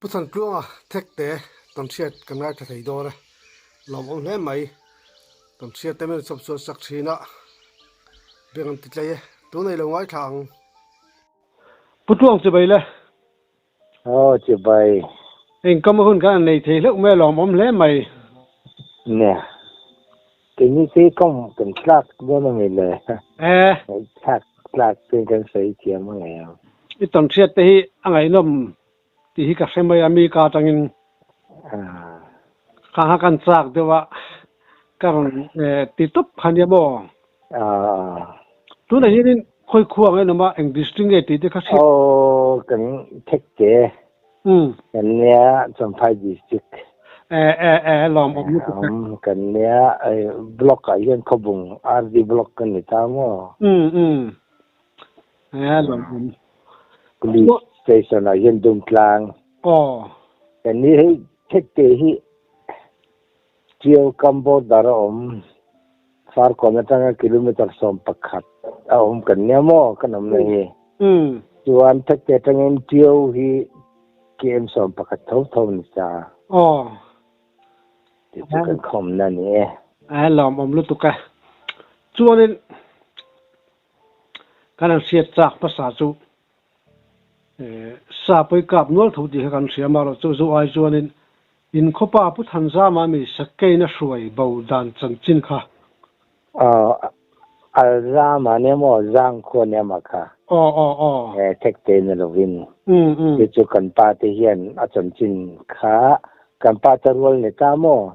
Pu Thantluanga Thekte Tawnhriat kan ngaithla thei dawn e, lawmawm hle mai. Tawnhriat te min chawp chuan sak thin a, beng an ti tlei e, tun ei lo ngaithla ang. Pu Tluang chibai le. Aw chibai. Engkam a hun khan an nei thei hleuh mai a lawmawm hle mai. Nia. Keini te kawng kan tlak dawn a mi le. E. Thlak tlak te kan sawi thiam a ngei ang. I tawnhriat te hi a ngaihnawm tih hi ka hre mai a, mi ka atangin khang kha kan chak deuh a, ka rawn ti tawp kha nia maw? Tunah hianin khawi khua ang en awm a, eng district nge tih te kha hriat. Aw kan Thekte kan nia Champhai district. E e e lawmawm lutuk e. Kan nia block ah hian Khawbung RD block kan ni ta maw? E lawmawm. Police station ah hian Dumtlang. Aw. Kan ni hei Thekte hi Tiau kam border a awm Farkawn atanga kilometer 11 a awm kan nia maw kan awmna hi. Chuan Thekte atangin Tiau hi km 11 tho tho ni sa. Aw. Ti chu kan khawmna ni e. E lawmawm lutuk e. Chuanin Kan han hriat chak hmasa chu sa pawi kap nual tho tih kha kan hria amaherawh chu zu ai chuanin in khawpa Pu Thanzama mi Sakeina hruai bo dan chanchin kha. Aw Alzama nia maw Zangkhua nia mah kha. Aw aw aw. Thekte ni lovin. Chu chu kan pa te hian a chanchin kha kan pa te rual ni ta maw?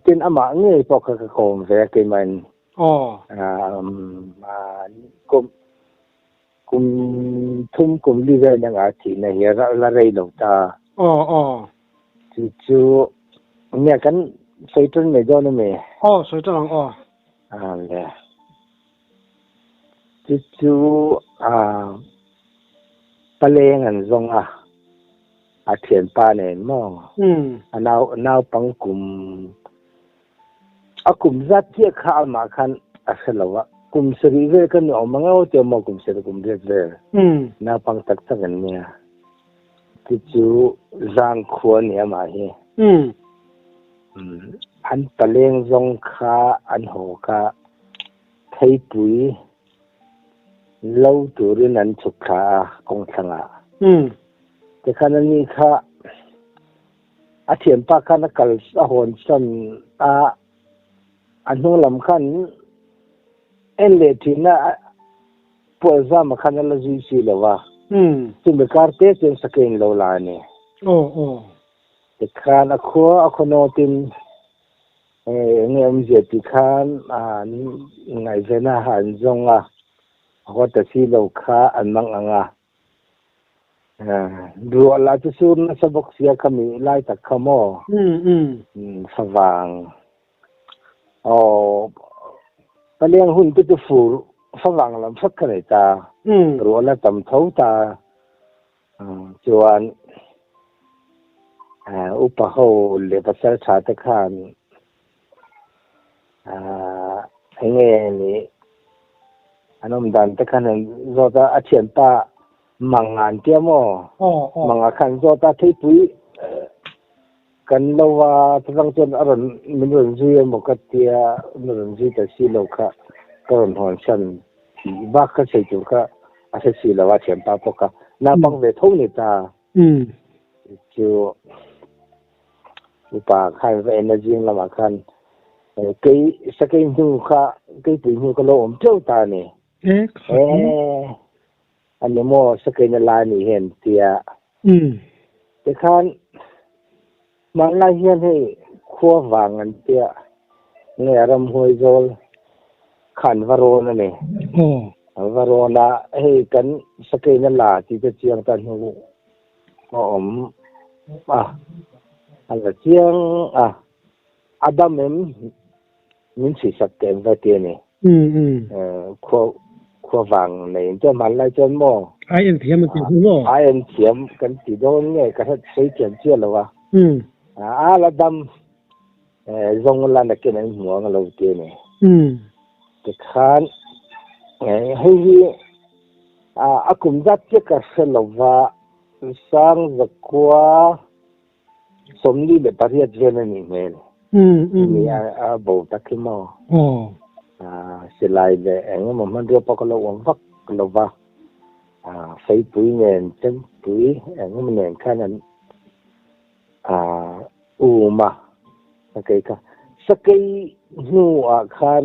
Tin amah ngei pawh kha ka kawm ve a keimahin. Aw. Kum kum thum kum li vel eng a thihna hi a la rei lo ta. Aw aw. Chu chu nia kan sawi tan mai dawn a mi? Aw sawi tan ang aw. A le. Chu chu a paleng an zawng a, a thianpa nen maw? A nau naupang kum A kum zat chiah kha amah khan a hre lo a, kum sarih vel ka ni awm ang emaw ti awm kum sarih kum riat vel naupang tak tak an nia. Chu chu Zangkhua a ni amah hi. An paleng zawng kha an haw kha theipui lo turin an chhuk thla a kawng thlangah. Tikhan ani kha A thianpa khan a kal a hawn san a, a hnung lam khan en leh thin a, Pualzama khan a la zui si lo va, chumi kar te chuan sakei lo la a ni. Tikhan a khua a khaw nawtin eng nge awmzia tih khan an ngaihven a, an zawng a, a haw ta si lo kha an mang ang a. Ruah lah chu sur nasa bawk sia kha mi lai tak kha maw? Favang. Aw paliang hun te chu fur favang lam hret kha nei ta. Ruah la tam tho ta. Chuan upa ho leh pasal tha te khan Eng nge ni an awm dan te khan an zawt a, a thianpa Manga an tia maw? Manga khan zawt a, theipui kan lo a, chuvang chuan a rawn min rawn zui emaw ka tia, min rawn zui ta si lo kha ka rawn hawn san tih bak ka sawi tur kha a hre si lo a, thianpa pawh kha naupang ve tho ni ta. Chu Upa khan va en a zing lamah khan kei sakei hnu kha keipui hnu kha lo awm teuh ta a ni. E a ni maw sakei na lai ni hian tia. Tikhan hmanlai hian hei khua vang an tia nge a ramhuai zawl khan va rawn a ni. Va rawn a hei kan sakei na la tih te chiang ta hnu A awm a, a la chiang a, a dam em min chhuihsak teh em va ti a ni. Khua khua vang nei in chuan hmanlai chuan maw? Ai en thiam an ti hu maw? Ai en thiam kan ti dawn nge ka hre sawi thiam chiah lo a. A la dam zawng la nakin an hmu ang a lo ti a ni. Tikhan hei hi a kum zat chiah ka hre lo va. Sangzakua 48 vel a nih hmel. Ni a bo tak hi maw? Silai leh eng emaw hmanrua pawh ka lo awm vak lo va, feipui nen chempui eng emaw nen khan an um a, sakei kha. Sakei hnuah khan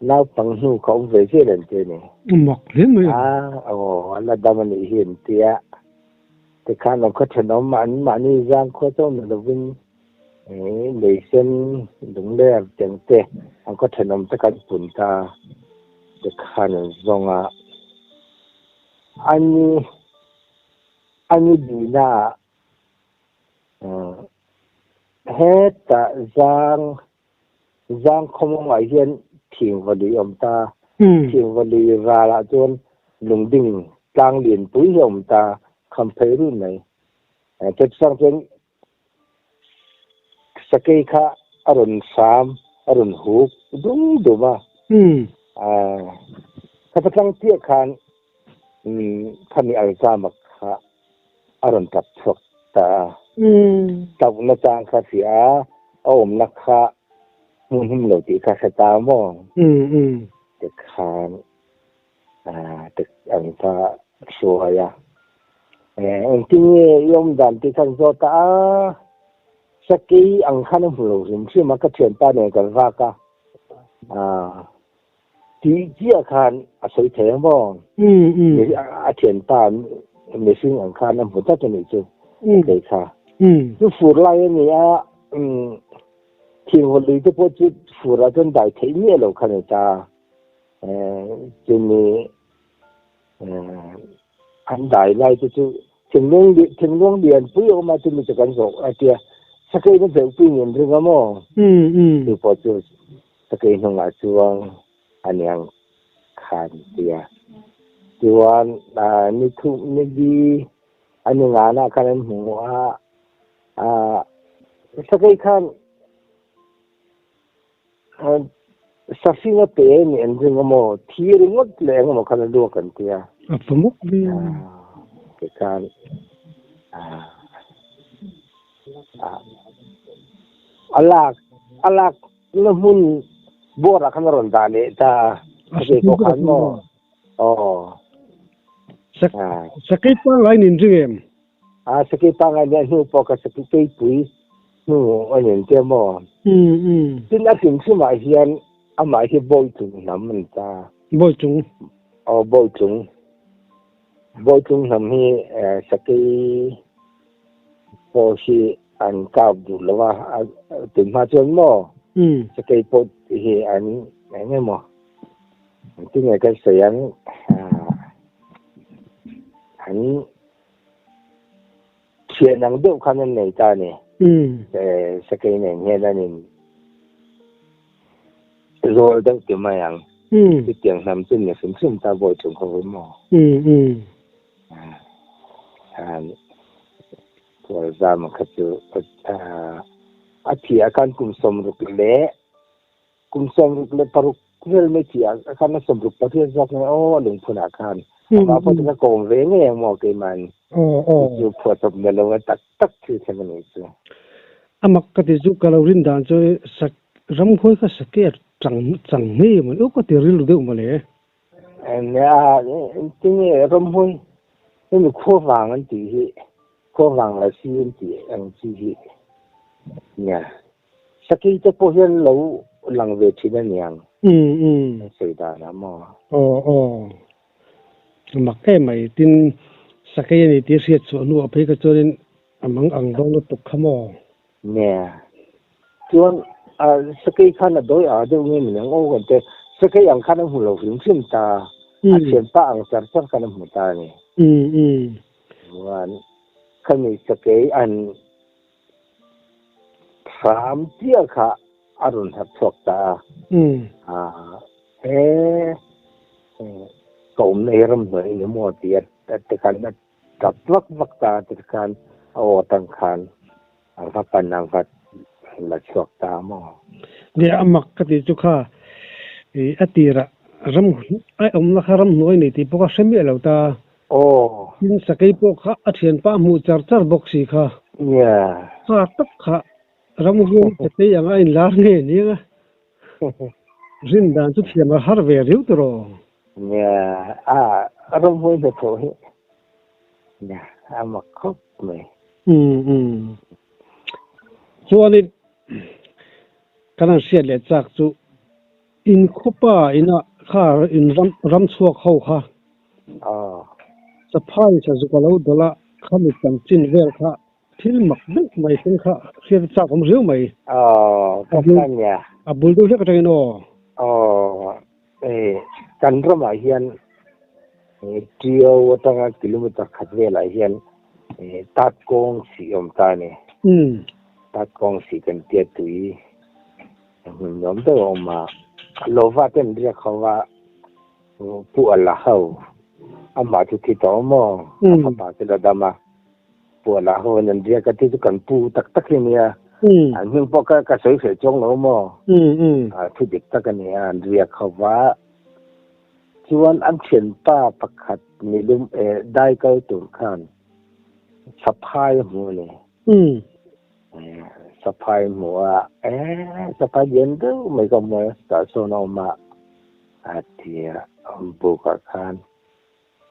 naupang hnu kha awm ve zel an ti a ni. Mak hle mai a. Aw, a la dam a nih hi an ti a. Tikhan an khaw thenawm an mahni zang khua chauh ni lovin leisen lungler teng te an khaw thenawm te kan pun ta tikhan an zawng a. Ani ani bihna ah hetah zang Zang khawmawngah hian thingvali a awm ta. Thingvali ralah chuan lungding tlang lianpui hi a awm ta, kham phei run mai. Chutiang chuan sakei kha a rawn hram, a rawn huk dum dum a. Khata tlang chiah khan khami Alzama kha a rawn tap chhuak ta a. Hlauhna chang kha hria a, a awmna kha hmun hum lo tih kha hre ta maw? Tikhan tik ang kha hruai a. Engtin nge i awm dan tih khan zawt a, sakei ang khan a hmu lo hrim hrim a, ka thianpa nen kan vak a. Tih chiah khan a sawi thei ang maw? A thianpa mihring ang khan a hmu tlat a nih chu a kei kha. Chu fur lai a ni a, thingvaw lui te pawh chu furah chuan dai theih miah lo kha a ni ta. Chumi an dai lai te chu thinlung thinlung lian pui a awm a, chumi chu kan zawh a tia. Sakei na zeuhpui ni an ring a maw? Chu pawh chu Sakei hnungah chuan a niang khan tia. Chuan ni thum ni li a ni nganah khan an hmu a, sakei khan sahring a pe a nih an ring a maw, thi ringawt leh eng emaw khan a luak an tia. A fa mawk ve. Tikhan a lak a lak na hmun bawrah khan a rawn dah leh ta a, a kei pawh khan maw aw. Sakei pangngai nin ring em? A sakei pangngai nia hnu pawh ka sakei keipui hnu a nin te maw. Tin a hrim hrimah hian amah hi Bawitlung hnam a ni ta. Bawitlung? Aw Bawitlung. Bawitlung hnam hi sakei pawh hi an kap duh lo a, tun hma chuan maw sakei pawh hi an eng emaw engtin nge kan sawi ang an thian ang deuh khan an nei ta a ni sakei nen hian an in zawl deuh ti mai ang chutiang hnam chu ni hrim hrim ta Bawitlung ho hi maw. Tualzama kha chu a thi ah khan kum 66 vel mai thi ah khan a 68 zawk nge aw a lungphun ah khan amah pawh chu ka kawm ve ngei ang maw keiman chu phuahchawp na lo a tak tak thil thleng a nih chu. A mak ka ti chu ka lo rin dan chu sak ramhuai kha sake a chang chang ngei maw ka ti rilru deuh mawle. Nia, engtinge ramhun hemi khuavang an tih hi, khuavang la si an tih ang chi hi nia. Sakei te pawh hian lo lang ve thin a niang. An sawi dan ah maw. Aw aw. Mak em mai, tin sakei a ni tih hriat chhuah hnuah phei kha chuanin a mang ang dawn lutuk kha maw. Nia. Chuan sakei khan a dawi a deuh nge ni ang aw kan te sakei ang khan a hmu lo hrim hrim ta a thianpa ang char char khan a hmu ta a ni. Chuan khami sakei an hram chiah kha a rawn harh chhuak ta a. He ka awmna hi ramhnuai a ni maw tih a ti khan a tap vak vak ta a ti khan a aw atang khan A va pan a va la chhuak ta maw? Nia a mak ka tih chu kha i a tirah ram ai awmna kha ramhnuai nei tih pawh ka hre miah lo ta. Aw. Tin sakei pawh kha a thianpa a hmuh char char bawk si kha. Nia. Kha tak kha ramhuai sakei anga a inlar nge nia. Rin dan chu thiam a har ve riau tawh. Nia, a ramhuai hnathawh hi nia a mak khawp mai. Umm umm. Chuanin kan han hriat leh chak chu In khawpa ina kha in ram ram chhuak ho kha Saphai sazuk a lo dawlh a, khami chanchin vel kha thil mak deuh mai thil kha hriat a chak awm riau mai. A bul deuh hlek atangin aw. Aw, kan ramah hian Tio atanga kilometer khat velah hian tat kawng sih awm ta a ni. Tat kawng sih kan tia tui. Hmun nuam deuh a awm a, Lova te an riak ho a, Pu a la ho, amah chu thi tawh maw, a fapa chu la dam a, Pu a la ho an an riak a, chu chu kan pu tak tak hi a nia, an hming pawh ka ka sawi hreh chuang lo maw, thu dik tak a nia, an riak ho va, chuan an thianpa pakhat nilum dai kal tur khan Saphai a hmu a ni. Saphai hmu a, eh saphai lian deuh mai ka hmu a, chutah sawn a awm a, a ti a, bukah khan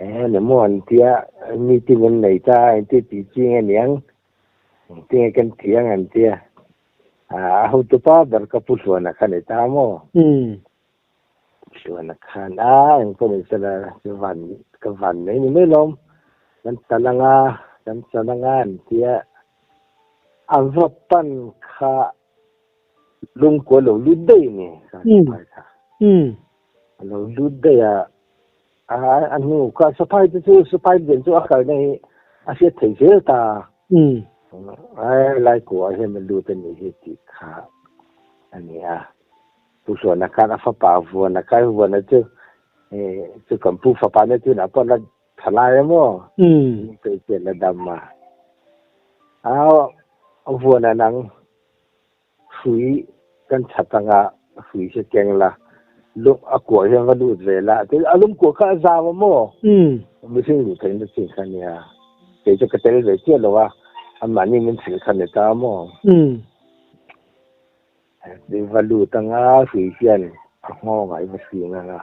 eh ni maw an ti a, meeting an nei ta a, engti tih chi nge niang, engti nge kan tih ang an ti a, a hotupa ber ka pu hluana kha ni ta maw? Hluana khan a engpawh ni sela chu van ka van mai ni mai lawm kan chan anga kan chan anga an tia a va pan kha lungkua lo lut daih ni kha saphai kha a lo lut daih a a hnu kha saphai te chu saphai lian chu a kalna hi a hriat theih zel ta lai kuah hian a lut a nih hi tih kha a ni a. Pu Hluana khan a fapa Vuana kha Vuana chu chu kan pu fapa na tunah pawh la tha lai a maw? Kei chuan la dam a. A Vuana nang hrui kan chhat anga hrui hi keng la lung a kuah hian va lut ve la tin a lung kuah kha a zau a maw? Mihring luh theihna chin kha nia. Kei chu ka tel ve chiah lo a, amahni min hrilh kha ni ta a maw? I va lut anga hrui hian a nghawngah i va hring anga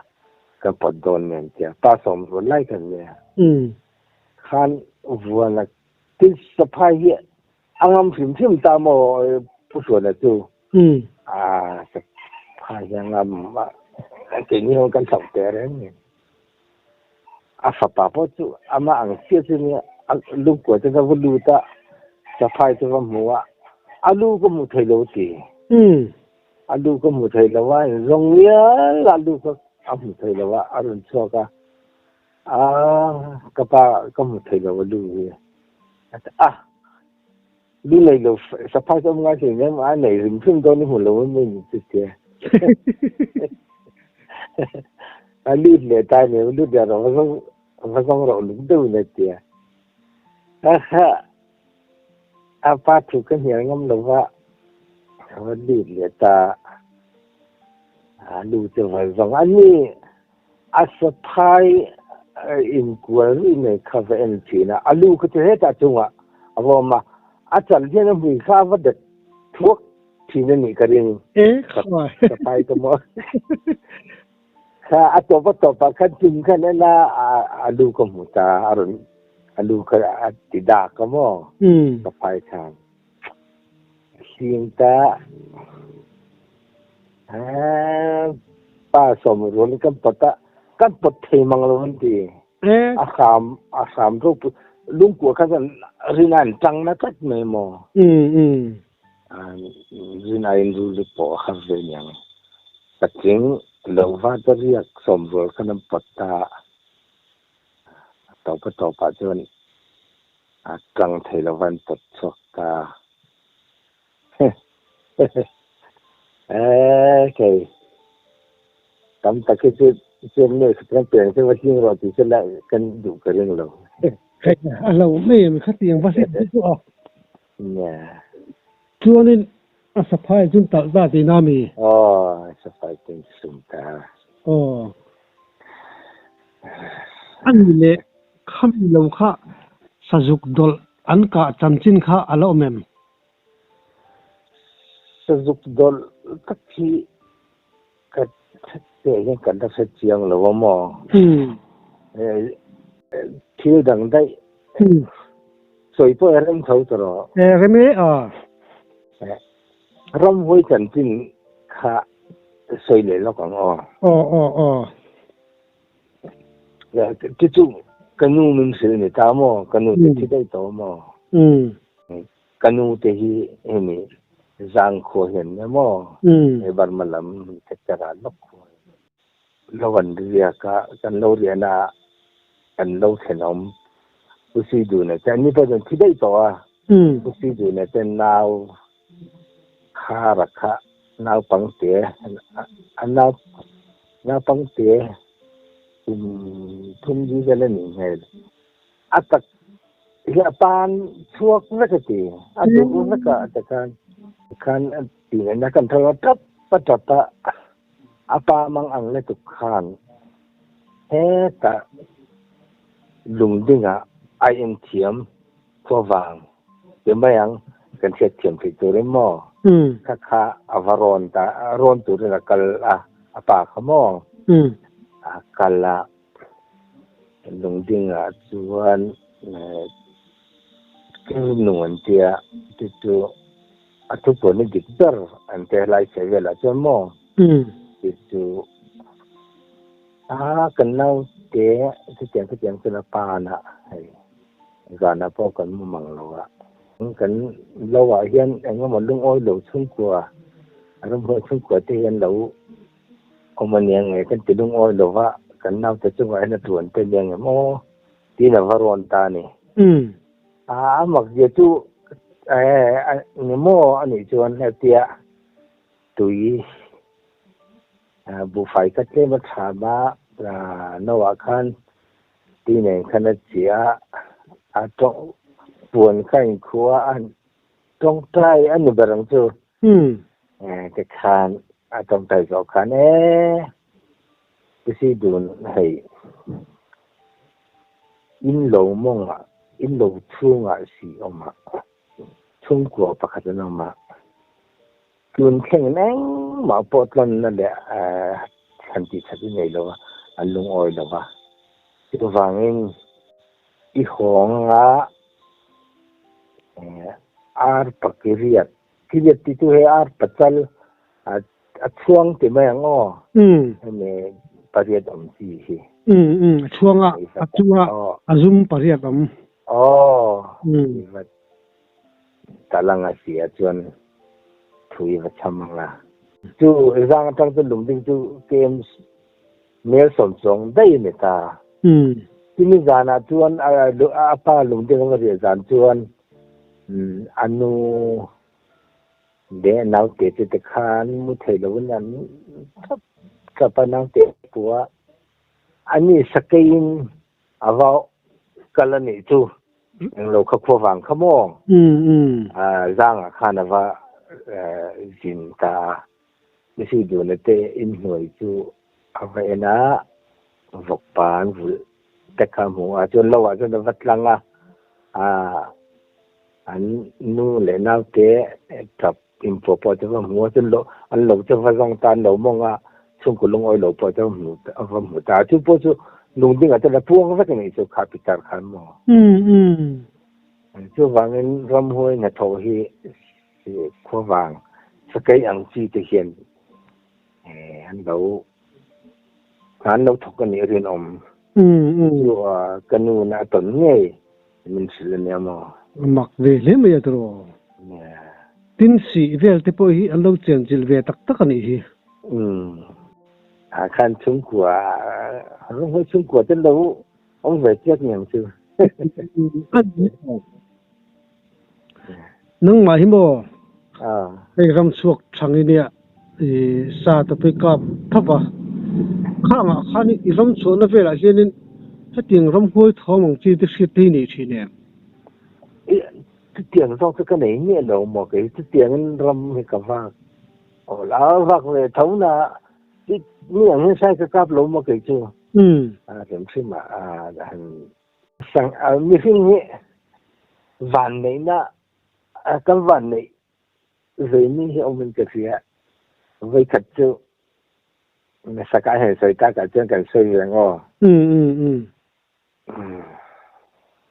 ka pawt dawn nen tia pa sawm rual lai khan nia khan vuana tin saphai hi a ngam hrim hrim ta maw pu hruana chu a saphai hi a ngam a keini ho kan hlauh teh reng nen a fapa pawh chu amah ang chiah chu nia a lungkua chu ka va lut a saphai chu va hmu a a lu ka hmu thei lo ti a lu ka hmu thei lo a inzawng ngial a lu kha a hmu thei lo a a rawn chhuak a a ka pa ka hmu thei lo a lu hi a lu nei lo saphai chu awm ngai thei nen a nei rim hrim dawn i hmu lo em em chu tia a lut leh ta ni lut leh rawh va zawng va zawng rawh luk deuh in a tia a ha a pa thu ka hnial ngam lo va a va lut leh ta a lu chu va zawng a ni A saphai inkual ruih mai kha va en thin a, a lu kha chu hetah chungah a va awm a, a chal hian a hmui kha a va dat thuak thin a nih ka ring. Saphai ka maw kha a tawp a tawpah khan chung khan en a, a lu ka hmu ta, a rawn a lu kha a ti dak a maw saphai khan. Hling ta pa sawm rual kan pawt a kan pawt thei mang lo an ti a hram a hram ro lungkua kha chuan rin a an tang na tlat mai maw rin a in rul pawh a har ve niang patling lo va ta riak sawm rual khan an pawt ta a tawp a tawpah chuan A tlang thei lo van pawt chhuak ta. Eee kei tam tak hi chu chuan nuai khat kan peng chu va hling rawh tih chu la kan duh ka ring lo. Kei a lo mai em khatiang va hlim chu chu a. Nia. Chuanin a saphai chun talh ta tihna mi? Aw saphai chun sum ta. Aw. Ani leh. Khami lo kha sazuk dawlh an kah chanchin kha a la awm em? Sazuk dawlh tak hi ka hre hian kan la hre chiang lo a maw? Thil dang daih sawi pawh i rem tho ta rawh. Rem e a. Ramhuai chanchin kha sawi leh lawk ang aw. Aw aw aw. Ti chu ka nu min hrilh ni ta maw? Ka nu te thi daih tawh maw? Ka nu te hi hemi Zangkhua hian nia maw? He Burma lam sector ah lawk khua lo an riak a, kan lo riahna ah kan lo thlenawm Pu Suiduna te an ni pawh chuan thi daih tawh a, Pu Suiduna te nau Khara kha naupangte a nau naupangte kum thum ji vel a nih hmel. A tak hi a pan chhuak vek a ti, a duh vek a ti khan khan a ti ngaihna kan tho a tap a tap a, a pa mang ang lutuk khan hetah lungdingah a inthiam Chuvang ti mai ang, kan hriat thiam theih turin maw? Kha kha a va rawn ta, rawn turin a kal a, a pa kha maw? A kal a, lungdingah chuan nung an tia, chu chu a thupuan i dik ber an ti helai chhe velah chuan maw? Chu chu a kan naute chutiang chutiang chuan a pan a hei. Zanah pawh kan mu mang lo a. Kan lo ah hian eng emaw lungawi lo chhungkua, ramhuai chhungkua te hian lo awm a nia nge kan ti lungawi lo va, kan naute chungah hian a tuan te nia nge maw tiin a va rawn ta a ni. A mak zia chu ni maw a nih chuan hetia tui buhfai kha tlem a thlam a, no ah khan Ti nen khan a chiah a, a tawng puan kha in khuh a, a tawngtai a ni ber ang chu. Ti khan a tawngtai zawh khan e Pisi dun hei in lo mawngah in lo chhungah si awm a, chhungkua pakhat an awm a. Tun thlengin engmah pawh tlawnna leh thlan tih that i nei lo a, an lungawi lo va. Chuvangin i hawnga arpa ki riat, ki riat tih chu hei arpa chal a chhuang ti mai ang aw, hemi pariat awm chi hi. A chhuang a, a chunga a zum pariat awm. Aw, Talang a si ah chuan thu i va cham ang a. Chu zang atang chu lungding chu kem mel sawmsawng daih a ni ta. Chumi zanah chuan a pa lungding a va riah zan chuan a nu leh a naute chu tikhan mu thei lovin an thap thap a, naute pua ani sakeiin A va kal a nih chu englo kha khua vang kha maw? Zangah khan a va zin ta a, Misi duna te inhnuai chu a va en a, vawkpa an vulh te kha a hmu a, chuan lo ah chuan a va tlang a, an nu leh naute tap Inpawh pawh chu va hmu a, chuan lo an lo chu va zawng ta an lo mawng a, chhungkaw lungawi lo pawh chu hmu a va hmu ta a, chu pawh chu lungdingah chuan a puang vek a nih chu kha pitar khan maw. Chuvangin ramhuai hnathawh hi khuavang sakei ang chi te hian an lo an lo thawk a nih rinawm. Chu ka nu na a tawn ngei min hrilh a nia maw? A mak ve hle mai a tiraw? Tin sih vel te pawh hi an lo chenchilh ve tak tak a nih hi. Umm. Ah khan chhungkua, ramhuai chhungkua te lo awm ve chiak ni ang chu. Nangmah hi maw? Hei ram chhuak thang i nia i sa ta pui kap thap a. Khangah khan i ram chhuahna velah hianin hetiang ramhuai thawm ang chi te hriat te hi nei thin em? I chutiang zawk chu ka nei miah lo maw kei chutiangin ram hi ka vak aw la vak ve tho na i mi ang hian sai ka kap lo maw kei chu. A hrim hrim ah han. Sang mihring hi vanneihna kan vanneih ve ni hi awmin ka hria. Vawikhat chu saka hian sawi takah chuan kan sawi ve ang aw.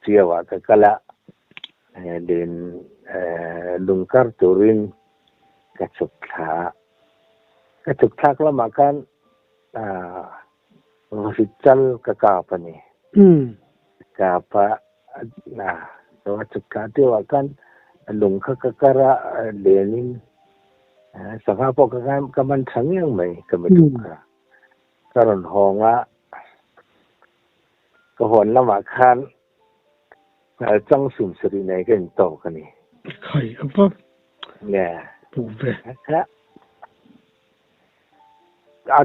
Chiauah ka kal a, len lungkar turin ka chhuk thla a. Ka chhuk thlak lamah khan vahrit chal ka kap a ni. Kap a, ka chhuk thla teuhah khan lung kha ka kar a, lenin sangha pawh ka man tha ngiang mai ka mi tuk kha. Ka rawn hawng a, ka hawn lamah khan chang sum sarih nei ka intawk a ni. Khai a va puh ve. A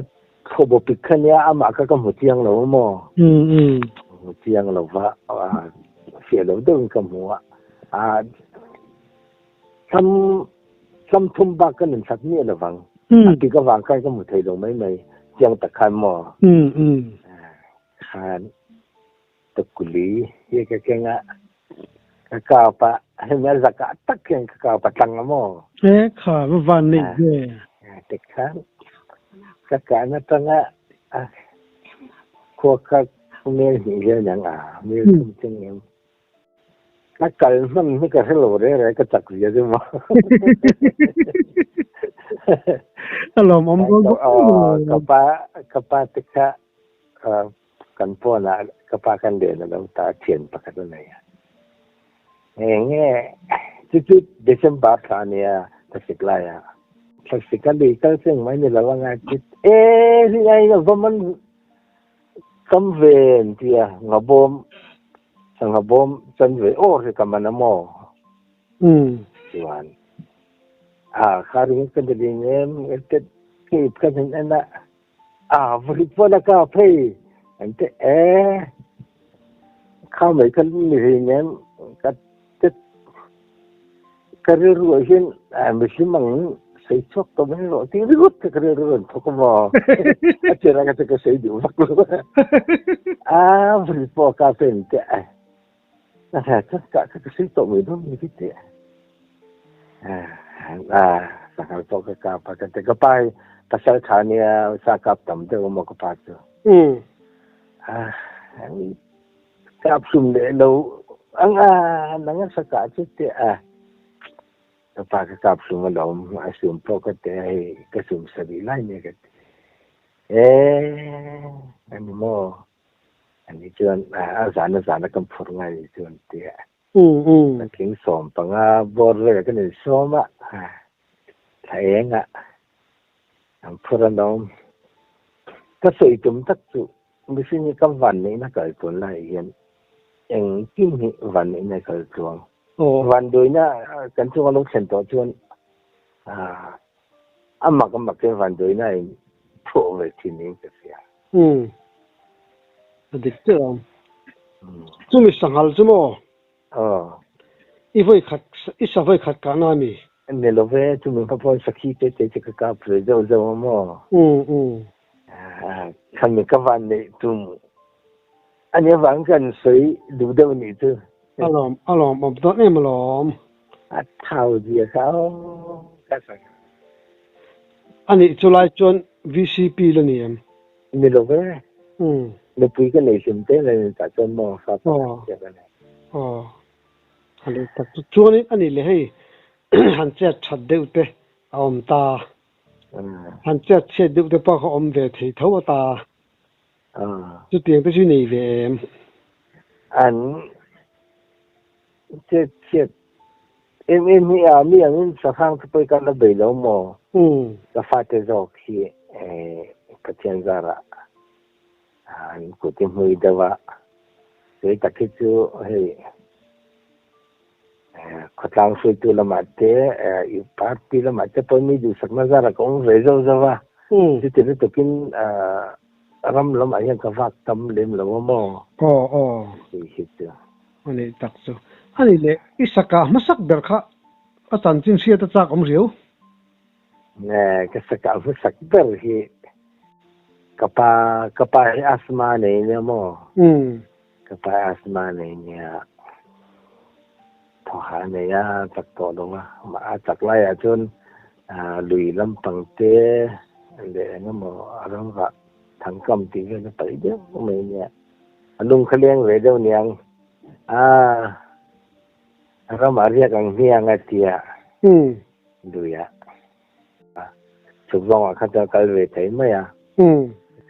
thaw pik kha nia amah kha ka hmu chiang lo a maw? Hmu chiang lo va, fiah lo deuhin ka hmu a. Thlam thlam thum bak ka nun hlat miah lo vang. A tik avang khan ka hmu thei lo mai mai chiang tak khan maw? Khan tukuli hi ka keng a, ka kap a, hemi a zakah tak hian ka kap a tlang a maw? E kha, va van neih ve. Tikhan ka kahna tanga khua kha mel hnih hian ang a, mel thum cheng em. Ka kal hman hi ka hre lo re re ka chak zia chu maw. Ka lawmawm dawn bawk em. Ka pa ka pa te kha kan phone ah ka pa khan len a lo ta thian pakhat a nei a. Eng nge chu chu December thla a nia thlasik lai a. Thlasik a lui kal cheng mai ni lo a ngai chu e ringai a va man Kam ve an ti a, nghabawm, sangha bawm chan ve awr hi ka man a maw? Chuan, a kha ringawt ka ni ling em, ka ip ka hnen en a, a varit pawh la ka phei an ti e, kha mai kha ni ring em, ka Ka rilru ah hian mihlim ang sawi chhuak tawh mai rawh tih ringawt kha ka rilru rawn thawk a maw? A tirah kha chu ka sawi duh vak lo a. A vun pawh ka pen teh a. Ka hria chuan kah kha ka sawi tawh mai dawn ni hi teh. A sanghal pawh ka kap a ka ti ka pa hi pasal tha nia sa kap tam deuh a maw ka pa chu. A Kap sum leh lo ang a, nang a sakah chu teh a. Ka pa ka kap sum alawm, a sum pawh ka teh a hei ka sum sarih lai nia ka ti. Eee ani maw? Ani chuan a zan a zan a kan phur ngai ni chuan ti a. Patling 15 bawr velah kan insawm a, thla eng ah an phur alawm. Ka sawi tum tak chu Mihring hi ka vanneihna kal tluan laiah hian engkim hi vanneihna kal tluang. Vanduaina kan chunga lo thlen tawh chuan a mak a mak hian vanduaina a in thuah ve thin niin ka hria. Umm. A dik chiah ang. Chumi sanghal chu maw? Aw. I vawi khat, i sa vawi khat kahna a mi? Ni lo ve, chumi hma pawhin sakhi te te chu ka kap ve zeuh zeuh a maw? Umm umm. Khami ka van neih tum a nia vang kan sawi duh deuh nih chu. A lawm, a lawm awm dawn em alawm. A thau zia kha aw ka sak. A nih chu lai chuan VCP la ni em? Ni lo ve. Nupui ka nei hlim te mai tah chuan maw fa pakhat chiah ka nei. Aw. A leh tak chu chuanin a nih leh hei han chet that deuh te a awm ta. Han chet chhiat deuh te pawh kha awm ve thei tho a ta. Chutiang te chu i nei ve em? An chet chhiat em em hi a mi angin sahrang te pawh hi ka la bei lo maw? Ka fate zawk hi Pathian zarah an kut hi hmui deuh a, kei tak hi chu hei khawtlang hruaitu lamah te party lamah te pawh mi duhsakna zarah ka awm ve zauh zauh a, chuti lutukin ram lamah hian ka vak tam lem lo a maw? Aw aw. Tih hi chu. A nih tak chu. A nih leh i saka hmasak ber kha a chanchin hriat a chak awm riau. Nge ka saka hmasak ber hi ka pa ka pa hi asthma a nei nia maw? Ka pa asthma nei nia thaw hah a nei a, chak tawh lo a. Mah a chak laiah chuan lui lampang te leh eng emaw a ramvah thangkam tih vel a paih deuh mai nia. A lung kha leng ve deuh niang a ramah riak ang hmiang a tia luiah chhuk zawngah kha chuan kal ve thei mai a.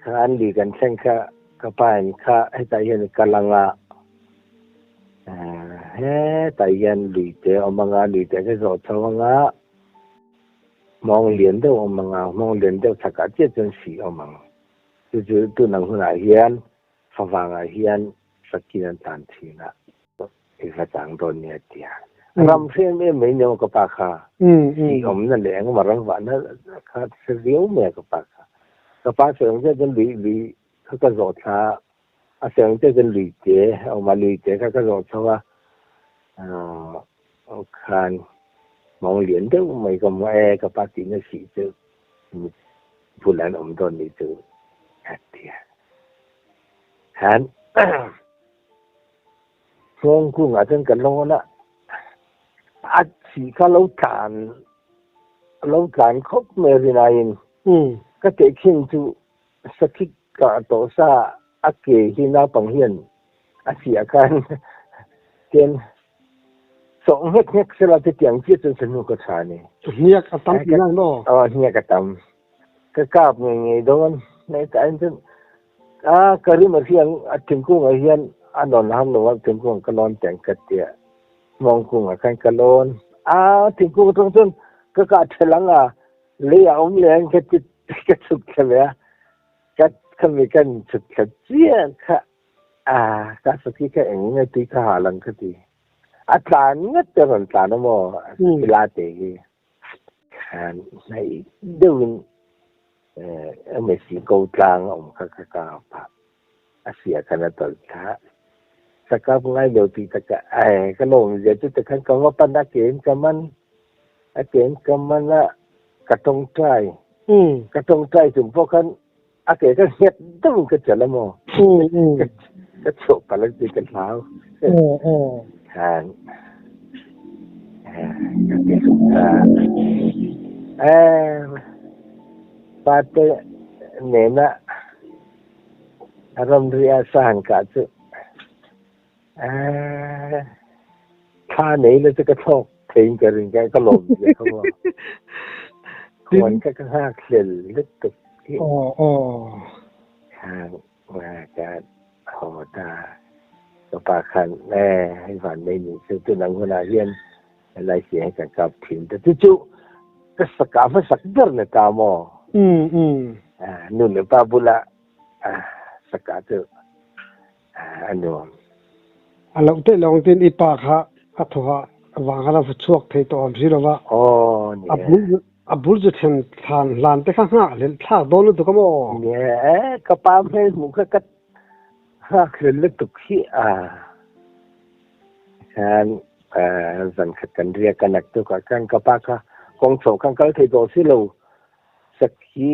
Kha an lui kan thleng kha ka pa in kha hetah hian i kal ang a, hetah hian lui te a awm ang a, lui te ka zawh chho ang a, hmawng lian deuh a awm ang a, hmawng lian deuh chhakah chiah chuan sih a awm ang. Chu chu tun ang hunah hian favangah hian sakin an tlan thin a, i va chang dawn nia ti a. Ram hre em em mai nia ka pa kha. Tih awmna leh engemaw ram vahna kha hre viau mai a ka pa kha. Ka pa sawi ang chiah chuan lui lui kha ka zawh thla a, a sawi ang chiah chuan lui te a awm a, lui te kha ka zawh chho a, khan mawng lian deuh mai ka hmu a, e ka pa tihna sih chu bulah an awm dawn nih chu a ti a. Khan Hmawng kungah chuan ka lawn a, a chhi kha lo tlan lo tlan khawp mai a rinaiin ka tehkhin chu sakhi kah tawh sa a ke hi naupang hian a chhiah khan tian sawh nghek nghek sela chutiang chiah chuan sahnu ka tha a ni. Hniak a tam tih lai maw? Aw hniak a tam. Ka kap ngei ngei dawn. Hnaitah chuan A ka rim a hriang a thingkungah hian a nawn har lo a thingkungah ka lawn teng ka tia hmawngkungah khan ka lawn a thingkung atang chuan ka kah thelh ang a lei a awm leh ang ka ti ka chhuk thla ve a ka khami kan chhuk thla chiah kha a ka sakhi kha eng nge tui ka hal ang ka ti a tlan ngat te rawn tlan a maw la te hi khan hnaih deuhin Mexico tlang a awm kha ka kap a, a sia khan a tawlh thla. Ka kap ngai lo tih takah ai ka lawm zia chu tikhan ka va pan a ke in ka man, a ke in ka man a, ka tawngtai, ka tawngtai chung pawh khan a ke kha nghet deuhin ka chelh a maw, ka chhuah palh ang tih ka hlau. Khan ka ti hluk ta. Pate nena ramri a sa han kah chu thla nei la chu ka thlawk theiin ka ring ka lawm zia kha maw. Khuan kha ka nghak hlel lutuk hi. Khan ka haw ta. Ka pa khan hei van nei nih chu tunang hunah hian helai sia hi kan kap thin ta chu chu ka saka hmasak ber ni ta maw? Nu leh pa bula saka chu a nuam. A loh theih lo ang tin i pa kha a thawhah vang khan a va chhuak thei tawh awm si lo va. Aw ni e. A bul chu then thlan hlan te kha nghah hlelh thlak dawn lutuk a maw? Ni e, ka pa hmel hmuh kha ka nghak hlelh lutuk hi a. Khan zan khat kan riak a naktuk ah khan ka pa kha kawng chhoh khan kal thei tawh si lo. Sakhi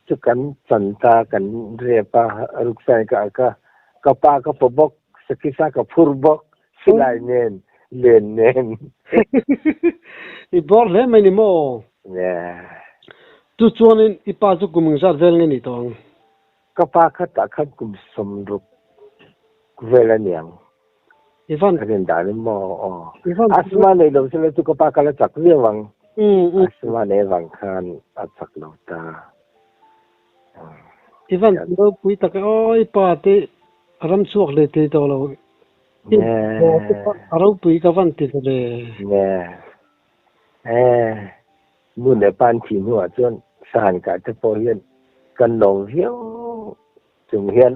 chu kan chan ta kan rep a ruksa in ka ka ka pa ka pa bawk sakhi sa ka phur bawk silai nen len nen. I bawr hle mai ni maw? Chu chuanin i pa chu kum engzat vel nge ni tawh ang? Ka pa khatah khan kum 60 vel a niang. Ivan. Ka rin dan in maw aw. Asthma nei lo sela chu ka pa kal a chak viau ang. Asthma nei avang khan a chak lo ta. Ivan ropui tak e aw i pa te a ram chhuak hle thei tawh lo. A ropui ka van ti hle. Nge. Eh. Nu leh pa an thih hnuah chuan Sahan kah te pawh hian kan lawm viau chung hian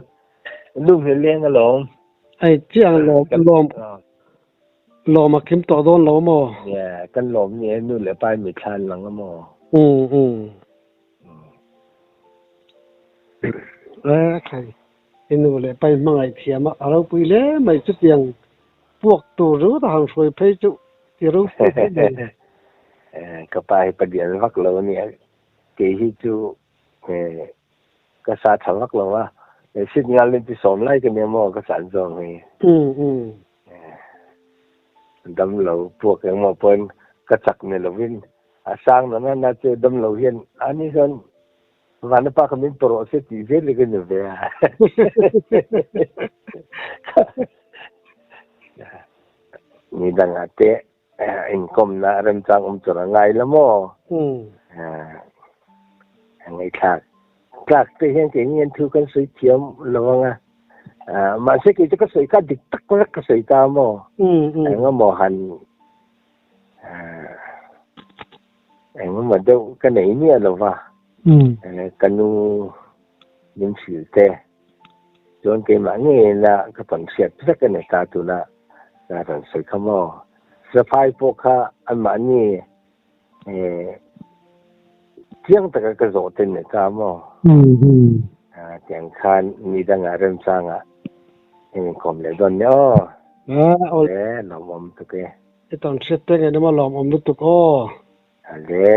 lung hi leng alawm. Hei chiang lawm lawm lawm a kim tawh dawn lo maw? Yeah, kan lawm ni e nu leh pa in mi thla an lang a maw? Um um. Eh khai i nu leh pa in hmangaih thiam a a ropui hle mai chutiang puak tur ringawt a han hruai phei chu i ropui hle mai. Eh ka pa hi padian vak lo a nia kei hi chu eh ka sa tha vak lo a. Sit ngal in ti sawm lai ka nia maw ka chan zawng hi. Damlo puak engmaw pawhin ka chak ni lovin a sang na na na chu damlo hian ani chuan Vanapa kha min pe rawh se tih zel hi ka ni ve a. Ni dangah te inkawmna remchang awm tur a ngai la maw? Ngaihthlak tlak te hian keini hian thu kan sawi thiam lo ang a, mahse kei chu ka sawi kha dik tak vek ka sawi ta maw? Engemaw han engemaw deuh ka nei miah lo va, ka nu min hrilh te. Chuan keimah ngeina ka tawn hriat vek a ni ta tuna ka rawn sawi kha maw. Saphai pawh kha anmahni chiang taka ka zawh te ni ta maw. Tiang khan mi dangah remchangah in inkawm leh dawn nia aw. Le lawmawm tuk e. I tawn hriat te ngei nima lawmawm lutuk aw. Le.